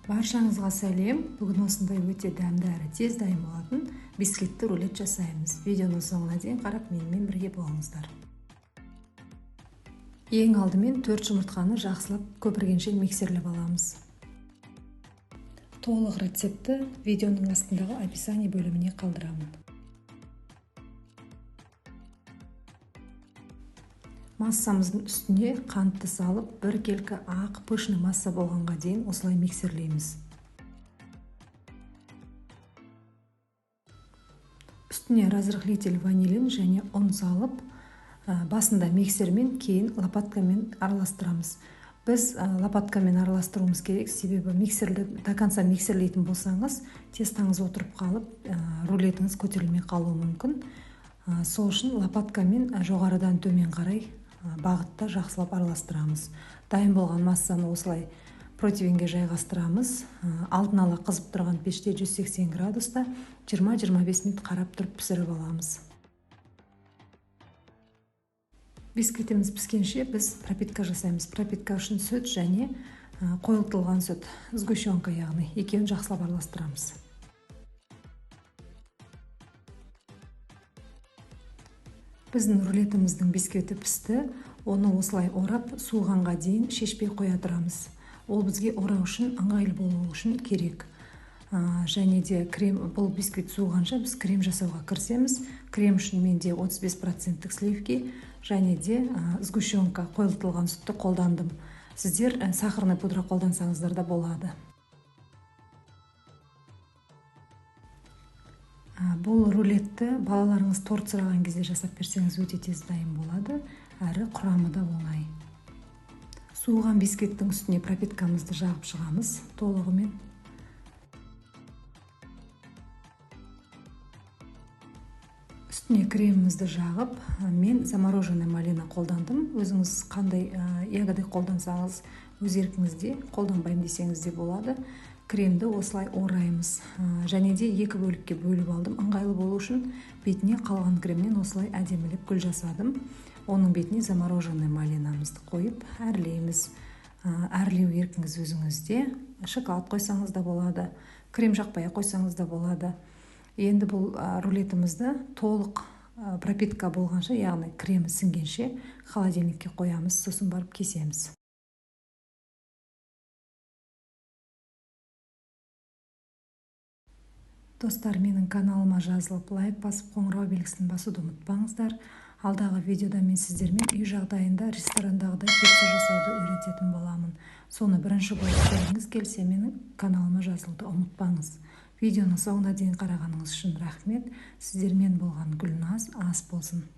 Баршаңызға сәлем. Бүгін осындай өте дәмді әрі тез дайын болатын бисквитті рулет жасаймыз. Видеоның соңына дейін қарап менімен бірге болыңыздар. Ең алдымен 4 жұмыртқаны жақсылап көпіргенше миксерлеп аламыз. Толық рецептті видеоның астындағы описание бөліміне қалдырамын. Массамыздың үстіне қантты салып, біркелкі ақ пышный масса болғанға дейін осылай миксерлейміз. Үстіне разрыхлитель ванилин және ұн салып, басында миксермен, кейін лопаткамен араластырамыз. Біз лопаткамен араластыруымыз керек, себебі миксерді до конца миксерлейтін болсаңыз, тестаңыз отырып қалып, рулетіңіз көтерілмей қалуы мүмкін. Сол үшін лопаткамен жоғарыдан төмен қарай бағытта жақсылап араластырамыз. Дайын болған массаны осылай противенге жайғастырамыз. Алдын ала қызып тұрған пеште 180 градуста 20-25 минут қарап тұрып пісіріп аламыз. Бисквитіміз піскенше біз пропитка жасаймыз. Пропитка үшін сүт және қойылтылған сүт, сгущенка яғни, екеуін жақсылап араластырамыз. Біздің рулетіміздің бисквиті пісті. Оны осылай орап, суығанға дейін шешпей қоя тұрамыз. Ол бізге орау үшін, ыңғайлы болу үшін керек. Және де крем, бұл бисквит суығанша біз крем жасауға кірісеміз. Крем үшін менде 35% сливки және де сгущенка, қойылтылған сүтті қолдандым. Сіздер сахарный пудра қолдансаңыздар да болады. Бұл рулетті балаларыңыз торт сұраған кезде жасап берсеңіз өте тез дайын болады, әрі құрамы да оңай. Суыған бисквиттің үстіне пропиткамызды жағып шығамыз толығымен. Үстіне кремімізді жағып, мен замороженный малина қолдандым. Өзіңіз қандай ягоды қолдансаңыз, өз еркіңізде, қолданбаймын десеңіз де болады. Кремді осылай ораймыз. Және де екі бөлікке бөліп алдым. Ыңғайлы болу үшін бетіне қалған кремнен осылай әдемілеп гүл жасадым. Оның бетіне замороженный малинамызды қойып әрлейміз. Әрлеу еркіңіз өзіңізде. Шоколад қойсаңыз да болады, крем жақпай қойсаңыз да болады. Енді бұл рулетімізді толық пропитка болғанша, яғни кремі сіңгенше холодильникке қоямыз, сосын барып кесеміз. Достар, менің каналыма жазылып, лайк басып, қоңырау белгісін басуды ұмытпаңыздар. Алдағы видеода мен сіздермен үй жағдайында ресторандағыдай пицца жасауды үйрететін боламын. Соны бірінші болып көргіңіз келсе, менің каналыма жазылуды ұмытпаңыз. Видеоның соңына дейін қарағаныңыз үшін рахмет. Сіздермен болған Гүлназ, ас болсын.